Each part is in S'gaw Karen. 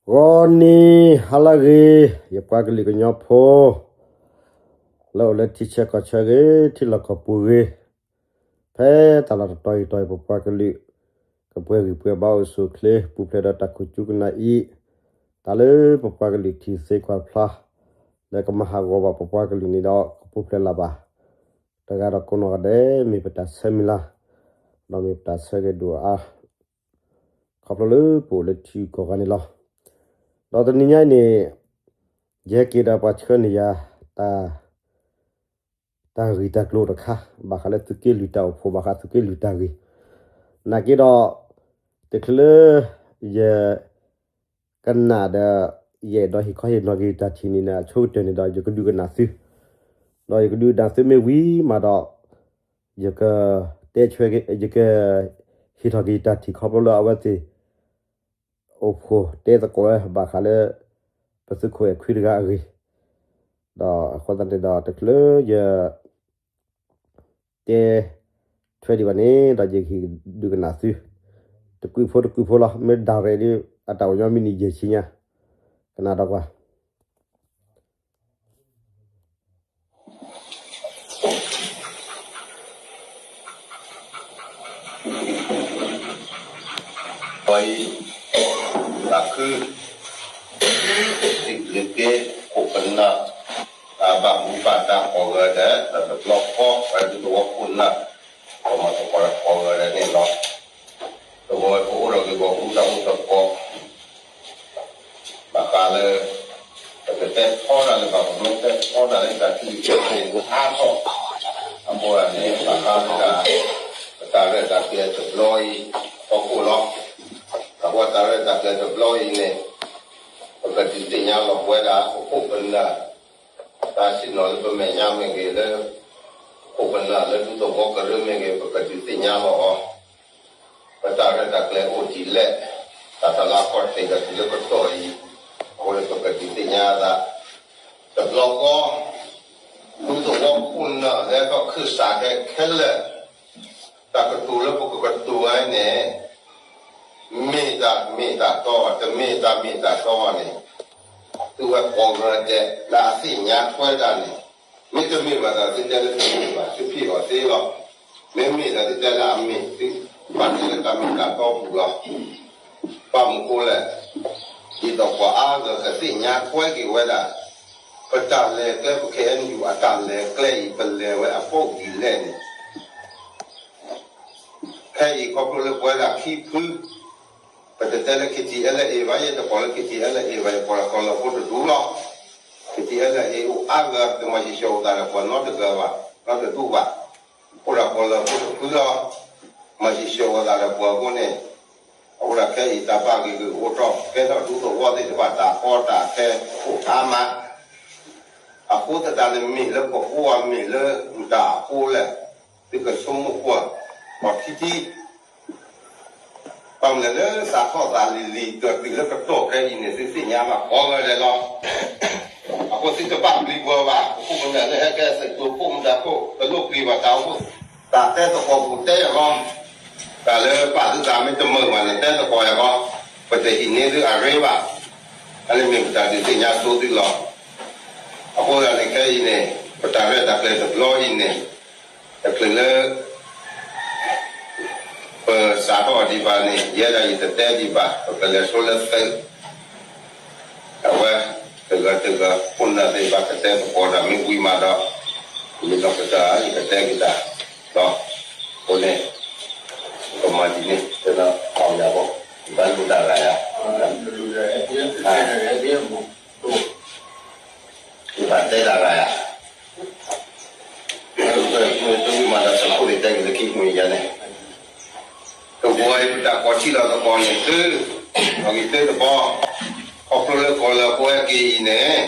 ဂီၤနံၤဟါလၢအဂ့ၤ, ယပှၤကလုာ်ကညီဖိ လၢအိၣ်လၢထံဆၢကီၢ်ဆၢဂ့ၤ, ထံလီၢ်ကီၢ်ပူၤဂ့ၤ, ဖဲတၢ်လီၢ်တတီၤအံၤတီၤအံၤ ပပှၤကလုာ် ကပှဲၤဂံၢ်ပှဲၤဘါအိၣ်ဆူၣ်အိၣ်ချ့ ပူၤဖျဲးဒီးတၢ်ခိၣ်ကၠူကနၣ်အံၤ, တၢ်လၢပပှၤကလုာ်ထံၣ်သ့ခွါတဖျါ လၢကမၤဟးဂီၤဘၣ်ပပှၤကလုာ်န့ၣ်ဒီး ကပူၤဖျဲးလၢၤဘၣ် တဂၤဒီးကိးနီၢ်ဂၤဒဲး မ့ၢ်ပတၢ်ဆၢမုၢ်လၢ်, ဒီးမ့ၢ်ပတၢ်ဆၢဂ့ၤဒိၣ်အါ ခီဖျိလၢပအိၣ်လၢထံဂုၤကီၢ်ဂၤန့ၣ်လီၤ. ဒီးတနံၤညါအံၤန့ၣ် ယဟဲက့ၤဒီးပှၤဆှၢန့ၢ်ယၤ တၢ်ဂ့ၢ်တၢ်ကျိၤတခါ ဘၣ်ဃးလၢသုးက့လွံၢ်တၢ်အိၣ်ဖှိၣ် ဘၣ်ဃးသုးက့လွံၢ်တၢ်ဂ့ၢ်, နာ်က့ဒီး တချုးလၢ ယ ကနၣ်ဒီး ယအဲၣ်ဒိးဟ့ၣ်ခီဟ့ၣ်နီၤက့ၤယတၢ်ထံၣ်န့ၣ် အဆိကတၢၢ်န့ၣ်ဒီး ယကဒုးကနၣ်သု, ဒီးယကဒုးကနၣ်သုမ့ၢ်ဝံၤမးဒီး ယကတဲဆွဲက့ၤ ယက ဟ့ၣ်ထီၣ်က့ၤယတၢ်ထံၣ်ခီဖျိလၢအဝဲသ့ၣ် အိၣ်ဖှိၣ်တဲသကိးဝဲ ဘၣ်ဃးလၢ ပသုးခိၣ်အဲၣ်ခွံတဂၤအဂ့ၢ်, ဒီးအဃိသတးန့ၣ်ဒီး တချုးလၢယ တဲ ထွဲဒံးဘၣ်န့ၣ် ဒီးယကဟ့ၣ်ဒုးကနၣ်သု တကုးဖိတကုးဖိလီၤ. မ့ၢ်ဒၣ်ရဲၣ်ဒီး အတၢ်အိၣ်ညီမံးနံးယဲၢ်ဆံညါ, ကနၣ်ဒီးကွၢ် အံၤ တၢ်ခု စံးဘျုးက့ၤ ခိၣ်ပနၢ် တၢ်ဘၣ်မူဘၣ်ဒါကိးဂၤဒဲး ဒီးတဘျီဃီ ပှၤဒူသဝီခိၣ်နၢ် ပှၤမၤသကိးတၢ်ကိးဂၤဒဲးန့ၣ်လီၤ. တဂီၤပအိၣ်ဒီးဂ့ၢ်ဂီၢ်အူတၢ်အိၣ်သကိး ဘၣ်ဃးလၢ ပကတဲထီတၢ်လၢဘၣ် ပမ့ၢ်တဲထီတၢ်လၢတၢ်ထံၣ်ကဲန့ၣ် အါထီၣ် အဃိန့ၣ် ဘၣ်ဃးလၢ ပတၢ်ရဲၣ်တၢ်ကျဲၤတဘျီအံၤ အဖီခိၣ်လီၤ. အဃိတၢ်ရဲၣ်တၢ်ကျဲၤတဘျီအံၤန့ၣ် ပကဒုးသ့ၣ်ညါလီၤပဝဲဒၣ် ပခိၣ်ပနၢ် တၢ်ဆ့ၣ်နီၤလၢပမဲာ်ညါမ့ၢ်ဂ့ၤ လၢ ခိၣ်ပနၢ်လၢဒူသဝီကရၢမ့ၢ်ဂ့ၤ ပကဒုးသ့ၣ်ညါလီၤအီၤ ပတၢ်ရဲၣ်တၢ်ကျဲၤအိၣ်ဒ်လဲၣ်, တၢ်တလးကီၢ်တ့ၢ်ဒီးတုၤလၢကတီၢ်အံၤ, အဃိန့ၣ်ပကဒုးသ့ၣ်ညါသး, တဘျီဃီ, ဒူသဝီခိၣ်နၢ်လၢကီၢ်ခၢၣ်စးခဲခဲလၢာ်, တၢ်ကတိၤလၢပကကတိၤဝဲန့ၣ် မ့ၢ်တၢ်မ့ၢ်တၢ်တီ, တမ့ၢ်တၢ်မ့ၢ်တၢ်တီန့ၣ်, သုဝဲကိးဂၤဒဲး လၢအသ့ၣ်ညါထွဲတၢ်န့ၣ်, မ့တမ့ၢ်ဘၣ်ဒီးသုတဲလၢတမ့ၢ်ဘၣ် သုဖံးအီၤသ့လီၤ. မ့မ့ၢ်ဒီးသုတဲလၢအမ့ၢ်သု, ဘၣ်တဲလၢတၢ်မ့ၢ်တၢ်တီပူၤလီၤ. ဘၣ်မနုၤဃိလဲၣ်, ဒ်သိးပှၤအါဂၤကသ့ၣ်ညါထွဲက့ၤဝဲဒၣ်, ပတၢ်လဲၤကျဲ ပ ခဲအံၤယူၢ် အတၢ်လဲၤကျဲအံၤ ပလဲၤဝဲအဖီဒ်လဲၣ်န့ၣ် ခဲအံၤခီဖျိလၢပဝဲဒၣ်ခံဖု, ပတတဲလၢ KTLA ဘၣ်, ယတကိးလၢ KTLA ဘၣ်, ယကိးလၢကီၢ်လၢၢ်ဖိတဒူၣ်လီၤ. KTLA အိၣ်အါဂၤ တမၤစံးဆၢဝဲသးဒီးပှၤနီတဂၤဘၣ်, နီတဒူၣ်ဘၣ်, အိၣ်ဒီးကီၢ်လၢၢ်ဖိတဖုလီၤ. မၤစံးဆၢဝဲသးဒီးပှၤအဃိန့ၣ်, အဃိဒီးခဲအံၤတၢ်ဘၣ်ဂ့ၢ်ဂ့ၢ်အိၣ်ထီၣ် ကဲထီၣ်ဒူသဝီသ့ၣ်တဖၣ်တၢ်ကီတၢ်ခဲအိၣ်အါမး အဃိသတးန့ၣ်မ့ၢ်လၢပဃိဧါ မ့ၢ်လၢမတၤအဃိလဲၣ်, သုကဆိကမိၣ်ကွၢ်အီၤထံထံ, ဘၣ်မနုၤလဲၣ်လၢသးထီၣ်သးလံၤလံၤ ဒီးတုၤလၢကတီၢ်ခဲအံၤန့ၣ် သုသ့ၣ်ညါဘၣ်ကိးဂၤဒဲးလီၤ. အဃိသုတဘၣ်ပျံၤပှၤဘၣ်, ပခိၣ်ပနၢ်လၢဟဲကဲသုးကျိၤခိၣ်မတၤခိၣ် တလိၣ်ပျံၤဘၣ်တၢ်အိၣ်ဖှိၣ်, တၢ်တဲသကိးပူၤတဲအီၤလီၤ. တၢ်လၢပာ်သုသးမ့ၢ်တမုာ်ဘၣ်န့ၣ် တဲသကိးအီၤလီၤ. ပတဟံးန့ၢ်သုအရ့ဘၣ်. အန့ၣ်မ့ၢ်ပတၢ်ဒုးသ့ၣ်ညါဆိသုလီၤ. အဃိသတးန့ၣ်ခဲအံၤန့ၣ် ပတၢ်ရဲၣ်တၢ်ကျဲၤတဘျီအံၤန့ၣ် တချုးလၢ ပစးထီၣ်ဒံးဘၣ်န့ၣ် ယဲဒၣ်ယတတဲဒံးဘၣ် ပကလဲၤဆိလၢသုး အဝဲ တဂၤတဂၤ ခိၣ်နၢ်သ့ၣ်တဖၣ်ကတဲသကိးတၢ်မ့ၢ်ဝံၤမးဒီး ယနီၢ်ကစၢ်ယကတဲက့ၤတၢ်လီၤ. အဃိန့ၣ် ကမၤဒ်န့ၣ် တဲလီၤအီၤယၤဘၣ် ယဘၣ်လိၣ်တၢ်ဂၤယၤ ယဘၣ်တဲတၢ်ဂၤယၤ တဝံၤမးဒီးသုးခိၣ်န့ၣ်တဲက့ၤလၢခံမုၢ်ယၤန့ၣ် တဝီအံၤပတၢ်ကိးထံၣ်လီၤသကိးန့ၣ်သု, အဂ့ၤသ့တဘီ, ခီဖျိလၢကီၢ်လၢအဖိဟဲက့ၤအံၤန့ၣ်,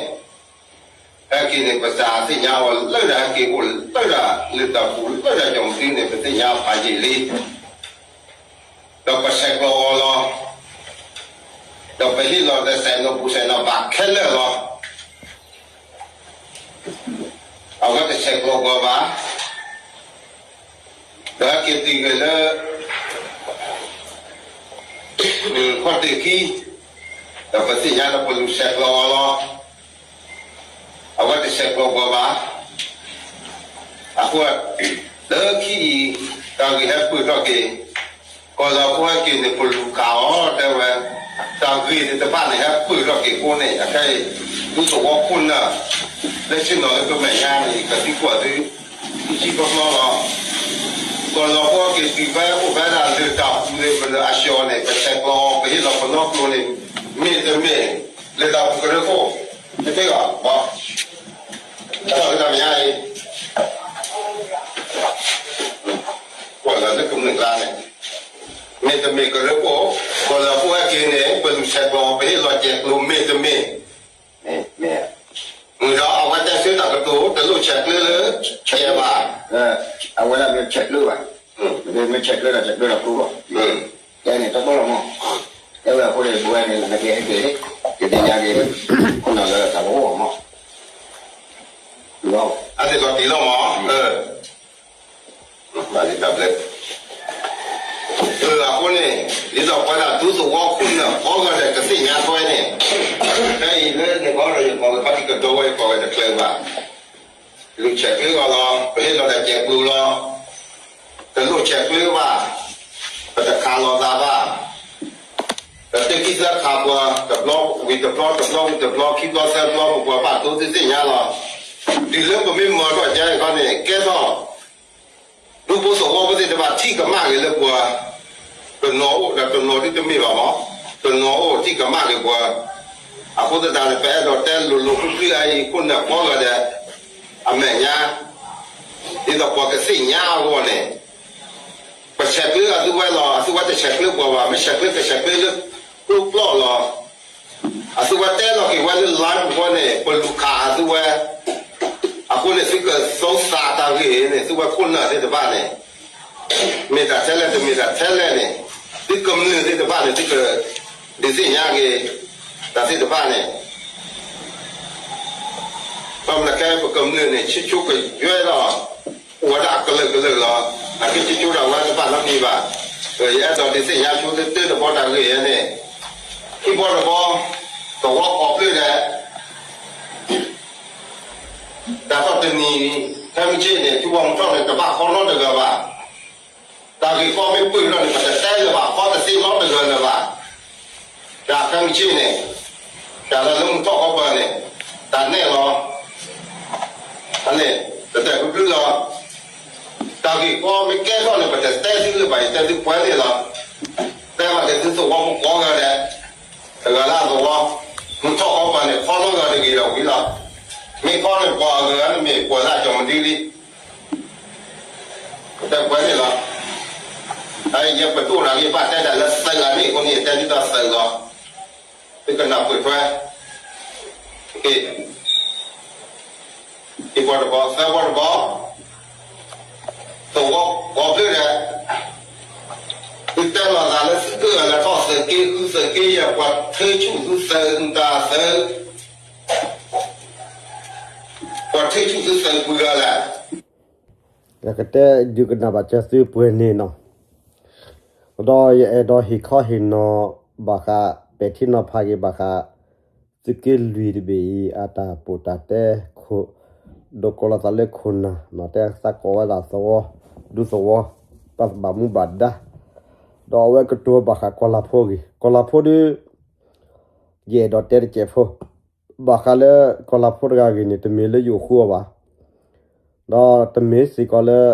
ဟဲက့ၤန့ၣ် ပစးသ့ၣ်ညါအီၤလၢဒၣ်ဟဲက့ၤအိၣ်လၢဒၣ်လၢတၢ်ပူၤလၢဒၣ်ကၠီၣ်မုၢ်သံန့ၣ် ပသ့ၣ်ညါဖးယံာ်လံ, ဒီးပဆဲးကျိးအီၤလီၤ. ဒီးပဟ့ၣ်လီၤဒီးစဲးနီၣ်ပူၤစဲးနီၣ်ဘၣ်ခဲလၢာ်လီၤ. အဝဲတဆဲးကျိးပှၤဘၣ်. ဒီးဟဲက့ၤတုၤဂ့ၤလၢ ခီၣ်တ့ၢ်ခံ, ဒီးပသ့ၣ်ညါဒီးပလူၤဆဲးကျိးအီၤလီၤ. အဝဲတဆဲးကျိးပှၤဘၣ်. အဃိ လၢခံအံၤ တၢ်ဂ့ၢ်ဟဲပၢၢ်ထီၣ်က့ၤ, ကီၢ်လီၤဖိဟဲက့ၤန့ၣ် ပလူၤခးအီၤ တဲဝဲ, တၢ်ဂ့ၢ်သ့ၣ်တဖၣ်န့ၣ် ဟဲပၢၢ်ထီၣ်က့ၤအဃိန့ၣ် အခဲအံၤ ဒူသဝီခိၣ်နၢ် လၢဆ့ၣ်နီၤလၢကမဲာ်ညါန့ၣ် ကသံကွၢ်သု ခံဆံဖျီဖျီလီၤ. ကီၢ်လီၤဖိဟဲက့ၤတုၤဖဲအိၣ်ဖဲဒၣ်လၢတၢ်ပူၤန့ၣ် ပလၢအဆှီန့ၣ် ပဆဲးကျိးအီၤ ပဟ့ၣ်လီၤပနီကျိၤန့ၣ် မ့ၢ်တမ့ၢ် လၢတၢ်ပူၤကရၢခိၣ် တသ့ဘၣ်. တၢ်လၢတၢ်မဲာ်ညါအံၤ ကွၢ်လၢလၢကမျၢၢ်ကျါန့ၣ် မ့ၢ်တမ့ၢ်ကရၢခိၣ်, ကီၢ်လီၤဖိဟဲက့ၤန့ၣ် ပလူၤဆဲးကျိး ပဟ့ၣ်လီၤစဲးကျိး မ့ၢ်တမ့ၢ်, မ့ၢ်ဒီးအဝဲတဲဆၢတၢ်ကတိၤ တလိၣ်ဆဲးကျၢလၢ ဆဲးဘၣ်, အဝဲဒၣ်မ့ၢ်ဆဲးကျၢဘၣ်, မ့ၢ်ဆဲးကျၢဒီးဆဲးကျၢဒီးကျိလီၤ. ကဲန့ၣ် တဘၣ်လီၤမး, တဲဝဲအဃိန့ၣ် ပဝဲန့ၣ် နကဟဲက့ၤ ယသ့ၣ်ညါက့ၤ ခိၣ်နၢ်လၢတၢ်ကအိၣ်မး, အသ့ၣ်လီၤတံၢ်လီၤမး ဘၣ်လံတၢ်ဘျၢ, အဃိန့ၣ် ဒ်သိးပှၤဒၣ်ဒူသဝီခိၣ်နၢ် ကိးဂၤဒဲးကသ့ၣ်ညါထွဲန့ၣ်, ဖဲအံၤလၢန့ၣ် ကိးဂၤဒဲး ယကိးဝဲခီထံးကဒီးဝဲ ယကိးဝဲတချုးဘၣ်, လူၤဆဲးကျၢအီၤလီၤ, ပဟ့ၣ်လီၤတၢ်စဲးကျိးလီၤ, တလိၣ်ဆဲးကျၢဘၣ်, ပတခးလိာ်သးဘၣ် တသ့ခံသၢခးပှၤ တဘျီဝံၤတဘျီ တဘျီဝံၤတဘျီ ခံဘျီသၢဘျီ ပပှၤဘၣ်ဒိသ့ၣ်ညါလီၤ. တုၤလၢပမ့ၢ်မၤထီၣ်ကဲန့ၣ်ခီန့ၣ် ကဲထီၣ် ဒူဖိသဝီဖိသ့ၣ်တဖၣ် ထံၣ်ကမၣ်က့ၤလၢပှၤ, တနီၤအိၣ်ဒီးတနီၤဒ်တမ့ၢ်ဘၣ်မး, တနီၤအိၣ်ထံၣ်ကမၣ်က့ၤပှၤ, အဃိသတးန့ၣ် ပအဲၣ်ဒိးတဲလိၤလိၤကွံာ်ကွံာ်အံၤ ခိၣ်နၢ်ကိးဂၤဒဲး အမဲာ်ညါ ဒ်သိးပှၤကသ့ၣ်ညါအဂီၢ်န့ၣ် ပဆဲးကျၢအသုဝဲလီၤ, အသုဝဲတဆဲးကျၢပှၤဘၣ်, မ့ၢ်ဆဲးကျၢကဆဲးကျၢလၢကျိကျိလီၤ. အသုဝဲတဲလီၤက့ၤဝဲလၢ live ပူၤဃီန့ၣ် ပလူၤခးအသုဝဲ, အဃိန့ၣ် သုကသီသးတၢ်ဂ့ၢ်န့ၣ် သုဝဲခိၣ်နၢ်သ့ၣ်တဖၣ်န့ၣ် မ့ၢ်တၢ်ထဲလဲၣ်တမ့ၢ်တၢ်ထဲလဲၣ်န့ၣ် သုကမျၢၢ်သ့ၣ်တဖၣ်န့ၣ် သုကဒုးသ့ၣ်ညါက့ၤ တၢ်သ့ၣ်တဖၣ်န့ၣ် ဘၣ်မနုၤခဲပကမျၢၢ်န့ၣ် ဆံၣ်ဆိကယွဲဒီး အိၣ်ဝဲဒၣ်အကလုာ်ကလုာ်လီၤ. အက့ဆံၣ်ဆိဒၣ်ဝဲတဘၣ်နီတမံၤဘၣ်. ယအဲၣ်ဒိးဒုးသ့ၣ်ညါဆိလၢတၢတဘီတၢ်ဂ့ၢ်အံၤန့ၣ် ခံဘီတဘီ သဝီကိးဖျၢၣ်ဒဲး တၢ်ထီၣ်တနံၤ ခဲမုၢ်ဆ့ၣ်န့ၣ် ထံဖိကီၢ်ဖိန့ၣ် တဘၣ်ဃီနီတဂၤဘၣ်. တၢ်ဂ့ၢ်ကီမ့ၢ်ပၢၢ်ထီၣ်န့ၣ် ပတတဲလၢၤဘၣ်, ဃီတသ့နီတဂၤလၢၤဘၣ်. တၢ်ခဲမုၢ်ဆ့ၣ်န့ၣ် တၢ်လၢလၢမုၢ်ထီၣ်ကီၢ်ပၢၢ်န့ၣ် တၢ်နဲၣ်လီၤ. အန့ၣ် တတဲဘျုးဘျုးလီၤ. တၢ်ဂ့ၢ်ကီမ့ၢ်ကဲထီၣ်န့ၣ် ပတတဲသုလၢၤဘၣ်, ယတဲသုပှဲၤန့ၣ်လီၤ. တဲဘၣ်က့ၤသုသဝီဖိကိးဂၤဒဲး တဂၤလၢအသဝီ, မုၢ်ထီၣ်ကီၢ်ပၢၢ်န့ၣ် ခီနီတဂၤတဂ့ၤဒီးဝံၤလီၤ. မ့ၢ်ခီန့ၣ် ပှၤအဂၤန့ၣ်မ့ၢ်ပှၤလၢအကီၤမဒုလံ ပတဲပှဲၤန့ၣ်လီၤ. ယပဒိၣ်တၢ်ဂ့ၢ်ဘၣ်တဲတၢ်လၢသၢဂၤန့ၣ်အဃိန့ၣ် ယတဲဒ်သိးသၢဂၤ, သုကနၢ်ပၢၢ်ထွဲ, ခံဘီတဘီ သၢဘီတဘီ, သဝီကိးဖျၢၣ်ဒဲး သုတဲလီၤသးလၢသုကဂၤလၢထီၣ်သုးက့ဃုသုးက့ယဲၢ် ပှၤထၢဆူၣ်သုသုးမတၤသုး ပှၤထၢဆူၣ်သုသုးပှဲၤဂၤလဲၣ်. ယကတဲဒုးကနၣ်ဘၣ်စၢၤသုပှဲၤန့ၣ်နီၤ, ဒီးယအဲၣ်ဒိးဟ့ၣ်ခီဟ့ၣ်နီၤဘၣ်ဃး ပဲာ်ထံနီၤဖးက့ၤဘၣ်ဃး သုးက့လွံၢ်တဘ့ၣ်အံၤ အတၢ်ပူတၢ်တဲ ဒိးကိးလီၤသးလၢခိၣ်နၢ်နီၤ, တဲသးကိးဝဲဒၣ်သဝီ, ဒူသဝီ, တၢ်ဘၣ်မူဘၣ်ဒါ, ဒီးအဝဲကတိၤဘၣ်ဃးကီၢ်လၤဖိအဂ့ၢ်, ကီၢ်လၤဖိဒီး ယအဲၣ်ဒိးတဲတစဲးဖိ, ဘၣ်ဃးလၢကီၢ်လၤဖိတဂၤအဂ့ၢ်န့ၣ် တမ့ၢ်လၢယအိၣ်ဃူအီၤဘၣ်, ဒီးတမ့ၢ်စ့ၢ်ကီးလၢယ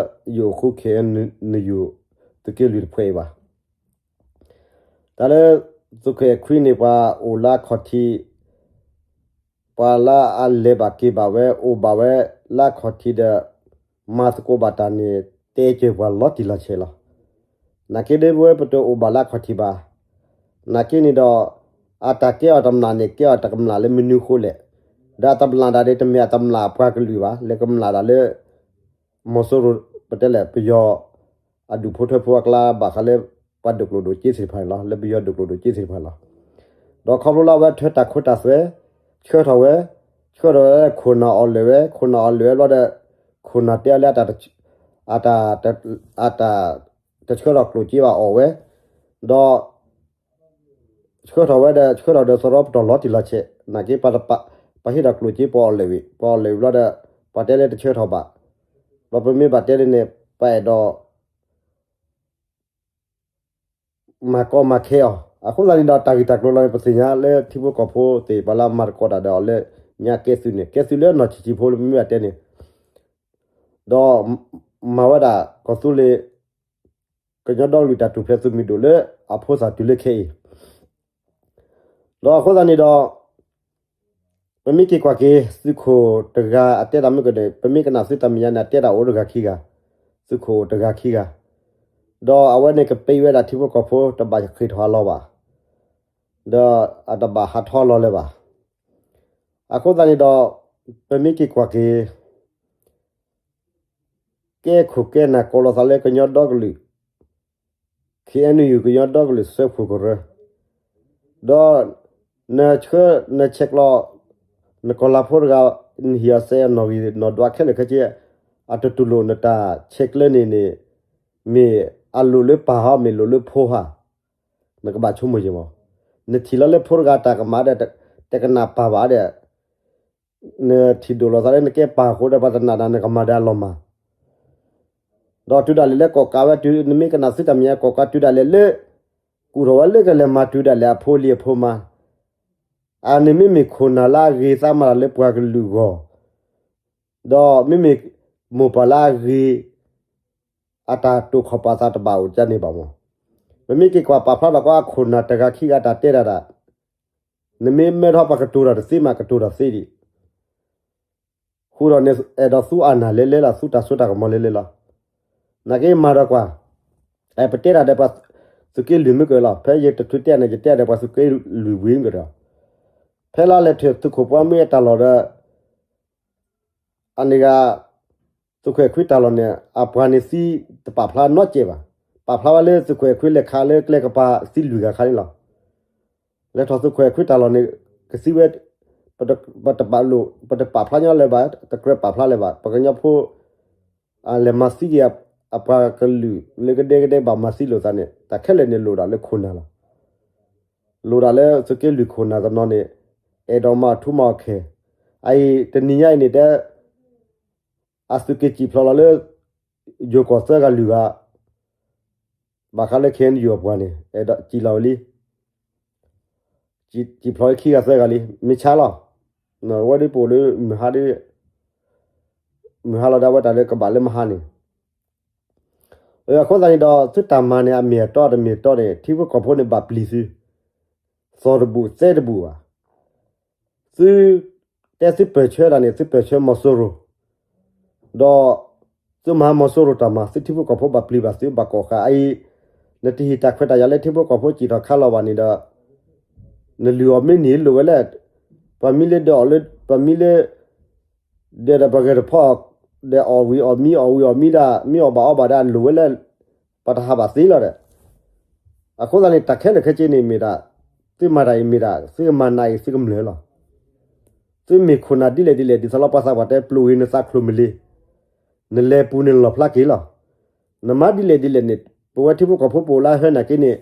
အိၣ်ဃူ ခ့ၣ်အဲၣ်ယူၣ် သုးက့လွံၢ်တဖုအံၤဘၣ်. တၢ်လၢသုးခိၣ်အဲၣ်ခွံန့ၣ် ပှၤအိၣ်လၢအခီၣ်ထံး, ပှၤလၢအလဲၤဘၣ်က့ၤဘၣ်ဝဲ အိၣ်ဘၣ်ဝဲလၢအခီၣ်ထံးဒီး မၤသကိးဘၣ်တၢ်န့ၣ် တဲစၢၤပှၤလီၤတံၢ်လီၤဆဲးလီၤ. နာ်က့ဒ်ပဝဲပတအိၣ်ဘၣ်လၢအခီၣ်ထံးဘၣ်. နာ်က့န့ၣ်ဒီး အတၢ်ကဲအီၤတမျၢ်န့ၣ် ကဲအီၤတမျၢ်လၢမနုၤအဃိလဲၣ်. ဒီးအတမျၢ်ဒၣ်ဒီး တမ့ၢ်အတမျၢ်ပှၤကလုာ်ဘၣ်, လၢကမျၢ်ဒၣ်လၢ မီၤစိရိၤ ပတဲလဲၣ် ပယီၤ အဒူၣ်ဖိထၢဖိအကျါ ဘၣ်ဃးလၢ ပှၤဒိၣ်ကျိၣ်ဒိၣ်စ့သ့ၣ်တဖၣ်န့ၣ်လီၤ, လၢပယီၤဒိၣ်ကျိၣ်ဒိၣ်စ့သ့ၣ်တဖၣ်န့ၣ်လီၤ. ဒီးခီဖျိလၢအဝဲထွဲတၢ်ခိတၢ်သွဲ ဆှၢထီၣ်ဝဲ, ဆှၢထီၣ်ဝဲ ခိၣ်နၢ်အီၣ်လၢာ်ဝဲ, ခိၣ်နၢ်အီၣ်လၢာ်ဝဲဘျီဒီး ခိၣ်နၢ်တဲအီၤလၢ အတၢ် အတၢ် တဆှၢထီၣ်ကျိၣ်စ့ဘၣ်အီၣ်ဝဲ, ဒီး ဆှၢထီၣ်ဝဲဒီး ဆှၢထီၣ်ဒီးသရီပတီၢ်လီၤတံၢ်လီၤဆဲး နာ်က့ ပဟ့ၣ်ဒီးကျိၣ်စ့ ပအီၣ်လဲၣ်ဝံၤ ပအီၣ်လဲၣ်ဝံၤဘျီဒီး ပှၤတဲလၢတဆှၢထီၣ်ဘၣ်, ဒီးပမ့ၢ်ဘၣ်တဲဒ်န့ၣ် ပအဲၣ်ဒိး မၤကီမၤခဲအီၤ. အဃိသတးန့ၣ်ဒီး တၢ်ဂ့ၢ်တၢ်ကျိၤလီၤန့ၣ် ပသ့ၣ်ညါလၢထံဖိကီၢ်ဖိသ့ၣ်တဖၣ်လၢအမၤသကိးတၢ်ဒီးအီၤလၢညါကဲသုးန့ၣ် ကဲသုးလၢနီၢ်ဆံးဆံးဖိလၢမ့ၢ်ဘၣ်တဲန့ၣ်, ဒီးမၤဝဲဒၣ်ကီၢ်သူလ့ၤ ကညီဒီကလုာ်တၢ်ထူၣ်ဖျဲးသုးမုၢ်ဒိၣ်လၢအဖိသၣ်တုၤလၢခဲအံၤ, ဒီးအဃိသတးန့ၣ်ဒီး ပမ့ၢ်က့ၤကွၢ်က့ၤ သုးခိၣ်တဂၤအတဲတၢ်မ့ၢ်ကဒီး ပမ့ၢ်ကနၣ်သုတၢ်မဲာ်ညါန့ၣ် အတဲတၢ်အိၣ်တဂၤခံဂၤ, သုးခိၣ်အိၣ်တဂၤခံဂၤ, ဒီးအဝဲန့ၣ်ကပ့ၤဝဲဒၣ်ထံဖိကီၢ်ဖိ တဘၣ်ဃ့ၢ်ထီၣ်အလီၢ်ဘၣ်, ဒီးအတဘၣ်ဟးထီၣ်လီၤလၢၤဘၣ်. အဃိသတးန့ၣ်ဒီး ပမ့ၢ်က့ၤကွၢ်က့ၤ ကဲခိၣ်ကဲနၢ်ကိးလီၤသးလၢကညီဒီကလုာ် ခ့ၣ်အဲၣ်ယူၣ် ကညီဒီကလုာ်စၢဖှိၣ်ကရၢ, ဒီးနဆှၢနဆဲးကျိး နကီၢ်လၤဖိတဂၤ နဟံၣ်အီၤစဲးအီၤနီၣ်ဂံၢ်နီၣ်ဒွးခဲလၢာ်ခဲဆ့ အတတူၢ်လိာ်နတၢ်ဆဲးကျၢန့ၣ်န့ၣ် မ့ၢ်အလိၣ်လၢပၢ်ဟီ မ့ၢ်လိၣ်လၢဖိဟါ, နကဘၣ်ဆိကမိၣ်ယဲၢ်မး, နထံၣ်လီၤလၢဖိတဂၤတၢ်ကမၣ်ဒီး တကနၣ်ပၢ်ဘၣ်ဒီး နထံၣ်ဒိၣ်လီၤသးလၢနကဲပၢ်အဃိဒီး ပှၤတနာ်ဒီးနကမၤဒီးအလီၢ်မး, ဒီးတုၤဒၣ်လဲာ်လၢကီၢ်ကးဝဲ နမ့ၢ်ကနၣ်သုတၢ်မဲာ်ညါ ကီၢ်ကးတုၤဒၣ်လဲာ်လၢ ကူၣ်ထီၣ်ဝဲလၢကလဲၤမၤတုၤဒၣ်လဲာ်အဖိလံၤအဖိမါ, အန့ၣ်မ့မ့ၢ်ခိၣ်နၢ်လၢအဂ့ၤသးမၤတၢ်လၢပှၤကလုာ်အဂီၢ်, ဒီးမ့မ့ၢ်မိၢ်ပၢ်လၢအဂ့ၤ အတၢ်တိာ်ခီၣ်ပာ်သးတဘၣ်အိၣ်ကန့ၣ်ဘၣ်မး, ပမ့ၢ်က့ၤကွၢ်ပာ်ဖျါထီၣ်ကွၢ်ခိၣ်နၢ်တဂၤခံဂၤတၢ်တဲတၢ်ဒၣ်, နမ့ၢ်မၢထီၣ်ပှၤကတိၤတၢ်တသ့မး ကတိၤတၢ်သ့ဒံး ဃိဒီးန့ၣ် အဲၣ်ဒိးသူအနၢ်လဲၤလဲၤလီၤ သူတၢ်စိတၢ်ကမီၤလဲၤလဲၤလီၤ, နာ်က့မၤဒီးကွၢ်, ပတဲတၢ်ဒီးပှၤသုးက့လွံၢ်မ့ၢ်ကလီၤ ဖဲယတချုးတဲန့ၣ် ယတဲဒီးပှၤသုးက့လွံၢ်ဝံၤမ့ၢ်ကဒီး, ဖဲလါလဲၤထၢၣ်သုးခိၣ်ပှၢ်မ့ၢ်အတၢ်လီၢ်ဒီး အန့ၣ်ဂၤ သုးခိၣ်အဲၣ်ခွံတၢ်လီၢ်န့ၣ် အပှၤန့ၣ်သံတပာ်ဖျါနီတစဲးဘၣ်, ပာ်ဖျါဝဲလၢသုးခိၣ်အဲၣ်ခွံလဲၤခးလၢကျဲကပၤသံလွံၢ်ဂၤခါန့ၣ်လီၤ, လဲၤထီၣ်သုးခိၣ်အဲၣ်ခွံတၢ်လီၢ်န့ၣ် ကသံဝဲ ပတဘၣ်လိၣ် ပတပာ်ဖျါညီလၢၤဘၣ် တကြၢးပာ်ဖျါလၢၤဘၣ် ပှၤကညီဖိ လဲၤမၤသံက့ၤ အပှၤကလုာ်လၢကဒဲကဒဲဘၣ်မၤသံလိာ်သးန့ၣ် တၢ်ခဲလၢာ်န့ၣ်လိၣ်ဒၣ်လၢခိၣ်နၢ်လီၤ, လိၣ်ဒၣ်လၢသုးက့လွံၢ်ခိၣ်နၢ်တနီၤန့ၣ် အဲၣ်ဒိးမၤအထူမၤအီၣ်ခဲ, အအံၤတနံၤညါအံၤန့ၣ်တဲ အသုးက့စံၣ်ဖျိးလီၤလၢ ယိၤကီၢ်သၢဂၤလွံၢ်ဂၤ ဘၣ်ဃးလၢ ခ့ၣ်အဲၣ်ယူၣ် အပှၤန့ၣ် အဲၣ်ဒိးစံၣ်လီၤဝဲလံ, စံၣ်ဖျိးလၢခံဂၤသၢဂၤလံ မ့ၢ်ဆါလီၤ, ဝဲဒၣ်ပအိၣ်လၢမုၢ်ဟါဒ် မုၢ်ဟါလီၤဒၣ်ဝဲတၢ်လၢကဘၣ်လၢမဟါန့ၣ်, အဃိသတးန့ၣ်ဒီး သုတၢ်မၤန့ၣ် အမ့ၢ်အတီတမ့ၢ်အတီန့ၣ် ထံဖိကီၢ်ဖိန့ၣ်ဘၣ်ပျံၤသု, သီၣ်တဘူၣ်သဲတဘူၣ်ဘၣ်, သု တဲသုပၢၢ်ဆၢတၢ်န့ၣ် သုပၢၢ်ဆၢမီၤစိရိၤ, ဒီး သုမၤမီၤစိရိၤတၢ်မၤ သုထံဖိကီၢ်ဖိဘၣ်ပျံၤဘၣ်သုဘၣ်ကိးဃာ်အံၤ, နတဟ့ၣ်တၢ်ခွဲးတၢ်ယာ်လၢထံဖိကီၢ်ဖိစံၣ်ထီၣ်ခါလီၤဘၣ်န့ၣ်ဒီး နလုၢ်အီၣ်မ့ၢ်န့ၢ်လိာ်ဝဲလၢ ပှၤမံလၢဒၢးအီၣ်လၢ ပှၤမံလၢ ဒၢးဒီးပှၤဂဲၤတဖီ ဒီးအီၣ်ဝံၤအီၣ်မံ အီၣ်ဝံၤအီၣ်မံဒၣ် မ့ၢ်အီၣ်ဘၣ်အီဘၣ်ဒၣ်လိာ်ဝဲလၢ ပှၤတဟးဘၣ်သ့လီၤဒီး အဃိသတးန့ၣ် တၢ်ခဲလၢာ်ခဲဆ့န့ၣ်မ့ၢ်ဒၣ် သုမၤတၢ်အံၤမ့ၢ်ဒၣ် သုကမၤနးအံၤသုကမျၢၢ်လီၤ. သုမ့ၢ်ခိၣ်နၢ်ဒ်လဲၣ်ဒ်လဲၣ် ဒ်သိးလီၤပှၤသးပှၢ်တဲ ပျိၢ်ဂ့ၤနသးချိၣ်မုၢ်လ့ၤ, နလဲၤပူၤန့ၣ်လီၣ်ဖျါက့ၤလီၤ. နမၤဒ်လဲၣ်ဒ်လဲၣ်န့ၣ် ပဝဲထံဖိကီၢ်ဖိပအိၣ်လၢဟဲနာ်က့န့ၣ်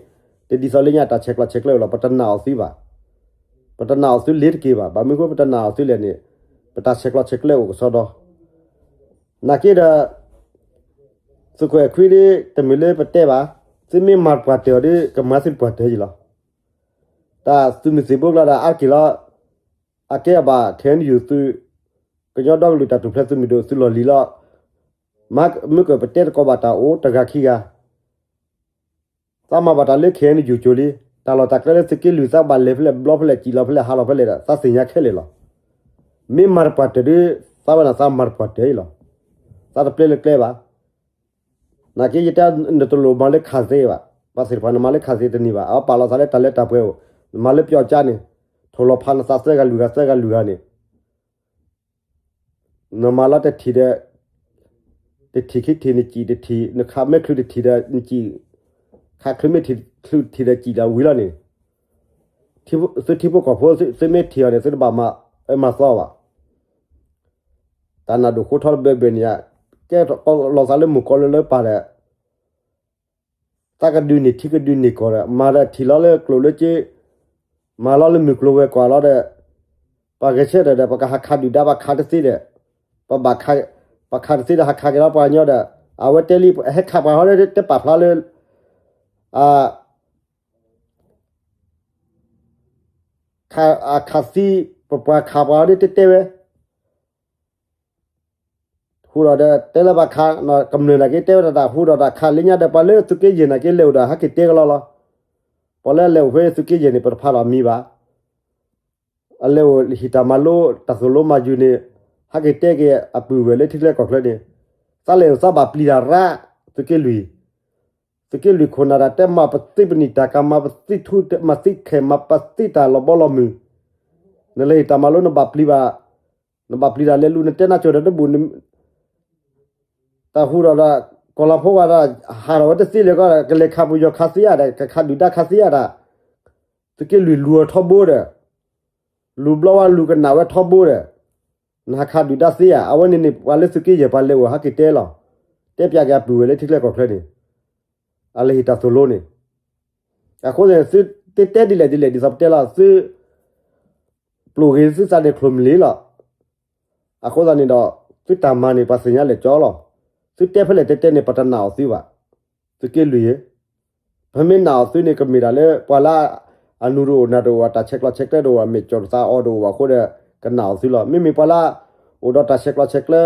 တဒ်သိးလၢညါတၢ်ဆဲးကျိးဆဲးကျၢလီၤ. ပတနာ်အီၤသုဘၣ်. ပတနာ်အီၤသုလ့ၤတက့ၤဘၣ်. ဘၣ်မနုၤဃိပတနာ်အီၤသုလဲၣ်န့ၣ် ပတၢ်ဆဲးကျိးဆဲးကျၢအိၣ်ကစီဒီ နာ်က့ဒီး သုးခိၣ်အဲၣ်ခွံဒ် တမ့ၢ်လၢပတဲဘၣ်, သုမ့ၢ်မၤတပှၢ်တၢၢ်အီၤဒီး ကမၤသုတပှၢ်တၢၢ်ယံၤလီၤ. တၢ်သုးမုၢ်သံၣ်ဘိကျါဒီး အါတက့ၢ်လီၤ. အကဲအဘၣ် ခ့ၣ်အဲၣ်ယူၣ်သုး, ကညီဒီကလုာ်တၢ်ထူၣ်ဖျဲးသုးမုၢ်ဒိၣ်သုလီၢ်လံၤလီၤ. မ့ၢ်ကပတဲသကိးဘၣ်တၢ်အိၣ်တဂၤခံဂၤ သးမၤဘၣ်တၢ်လၢ ခ့ၣ်အဲၣ်ယူၣ် ကၠိလံ, တၢ်လီၢ်တၢ်ကျဲလၢသုးက့လွံၢ်သးဘၣ်လဲၤဖဲလဲၣ် ဘျီဖဲလဲၣ် စံၣ်လီၤဖဲလဲၣ် ဟးလီၤဖဲလဲၣ်ဒီး သးသ့ၣ်ညါခဲလၢာ်လီၤ. မ့ၢ်မၤတပှၢ်တၢၢ်ဒီး သးဝဲန့ၣ်သးမၤတပှၢ်တၢၢ်အံၤလီၤ. သးတပျဲလၢကျဲဘၣ်. နာ်က့ယတဲနတလိၣ်မၤလၢခးသ့ဘၣ်. ပှၤသ့ၣ်တဖၣ်န့ၣ်မၤလၢခးသ့တန့ၢ်ဘၣ်. အပာ်လီၤသးလၢတၢ်လၢတၢ်ပှဲၤအိၣ်, နမၤလၢပျီကၠါန့ၣ်, ထိၣ်လီၤဖးနသးသၢဂၤလွံၢ်ဂၤသၢဂၤလွံၢ်ဂၤန့ၣ် နမၤလီၤတထံၣ်ဒီး တထံၣ်ခံထံၣ်နစံၣ်တထံၣ် နခးမဲာ်ချုးတထံၣ်ဒီးနစံၣ်, ခးချုးမဲာ်ချုးတထံၣ်ဒီးစံၣ်ဒီးဝံၤလီၤန့ၣ်, သုထံဖိကီၢ်ဖိ သုမ့ၢ်ထံၣ်အီၤန့ၣ် သုတဘၣ်မၤအၢမၤသီဘၣ်. တၢ်နၢ်ဒိၣ်ဃိထီတဘဲဘဲန့ၣ်ဧါ, ကဲလီၤသးလၢမုၢ်ကီလၢလၢပၢ်ဒီး သးကဒုးန့ၢ်ထံကဒုးန့ၢ်ကီၢ်ဒီး မၤဒီးထံၣ်လီၤလၢကျိၣ်လၢစ့, မၤလီၤလၢမုၢ်ကျိၤဝဲၤကွာ်လီၤဒီး ပှၤဂဲၤဆၢထၢၣ်ဒီး ပကဟးခးဒုၣ်ဒါ ပှၤခးတသ့ဒီး ပဘၣ်ခး, ပှၤခးတသ့ဒီး ဟးခးက့ၤလီၤပှၤကညီဒီး အဝဲတဲလံ ဟဲခးပှၤဟီဒီး တဲပာ်ဖျါလၢ အခးသံ ပပှၤခးပှၤဟီဒီး တဲတဲဝဲ ဟူးဒီးဒီး တဲလၢပှၤခး ကမျၢၢ်နာ်က့ တဲဝဲဒၣ်တၢ်ဟူးဒီးတၢ်ခးလၢညါဒီး ပှၤလၢသုးက့ယဲၢ်နာ်က့ လဲၤအိၣ်ဒီး ဟဲက့ၤတဲကလီလီၤ. ပှၤလၢလဲၤအိၣ်ဖဲသုးက့ယဲၢ်န့ၣ် ပတဖးဒီးမံၤဘၣ်. အလဲၤအိၣ်ဟံၣ်တၢ်မၤလိ တၢ်သိၣ်လိမၤယုၤန့ၣ် ဟဲက့ၤတဲက့ၤအပုၢ်ဝဲၢ်လၢထံချၢကီၢ်ချၢန့ၣ် သးလဲၤအိၣ်သးဘၣ်ပျံၤတၢ်ရၣ် သုးက့လွံၢ်, သုးက့လွံၢ်ခိၣ်နၢ်တၢ်တဲ မၤပသ့ပနံာ်တၢ်ကၤ မၤပသ့ထူ မၤသ့ခဲ မၤပသ့တၢ်လီၤဘီလီၤမုၢ်, နလဲၤဟံၣ်တၢ်မၤလိ နဘၣ်ပျံၤဘၣ်, နဘၣ်ပျံၤတၢ်လဲၤလူၤ နတဲနၢ်ကၠီၣ်ဒီးတဘူၣ် တၢ်ဟူးဒီးဒီး ကီၢ်လီၤဖိဝဲဒၣ် ဟးထီၣ်ဝဲတသ့လၢၤကီး ကလဲၤခးပယီၤခးသ့ဧါဒီး ကခးဒုၣ်ဒါခးသ့ဧါဒီး သုးက့လွံၢ်လူၤအီၤထီဘိဒီး လူၤဘျီဝဲလူၤကနၣ်ဝဲထီဘိဒီး နဟးခးဒုၣ်ဒါသ့ဧါ. အဝဲန့ၣ်န့ၣ် ပှၤလၢသုးက့ယဲၢ်ပှၤလဲၤအိၣ်ဟဲက့ၤတဲလီၤ. တဲပၠးက့ၤအပုၢ်ဝဲၢ်လၢထံချၢကီၢ်ချၢန့ၣ် အလဲၤဟံၣ်တၢ်သိၣ်လိန့ၣ် အဃိသတးန့ၣ် သုတတဲဒ်လဲၣ်ဒ်လဲၣ် ဒ်သိးပတဲလီၤ သု ပျိၢ်ဂ့ၤသုသးန့ၣ်ချိၣ်မုၢ်လံလီၤ. အဃိသတးန့ၣ်ဒီး သုတၢ်မၤန့ၣ် ပှၤသ့ၣ်ညါလဲၣ်ကၠီလီၤ. သုတဲဖဲလဲၣ်တဲတဲန့ၣ် ပတနာ်အီၤသုဘၣ်. သုးက့လွံၢ်ဧၢ, ပမ့ၢ်နာ်အီၤသုန့ၣ် ကမ့ၢ်တၢ်လၢပှၤလၢ အနူၤတအိၣ်နၢ်တအိၣ် အတၢ်ဆဲးကျိးဆဲးကျၢတအိၣ် အမဲာ်ကၠီၣ်သးအီၤတအိၣ်ဘၣ်အဃိဒီး ကနာ်အီၤသုလီၤ. မ့မ့ၢ်ပှၤလၢ အိၣ်ဒီးတၢ်ဆဲးကျိးဆဲးကျၢ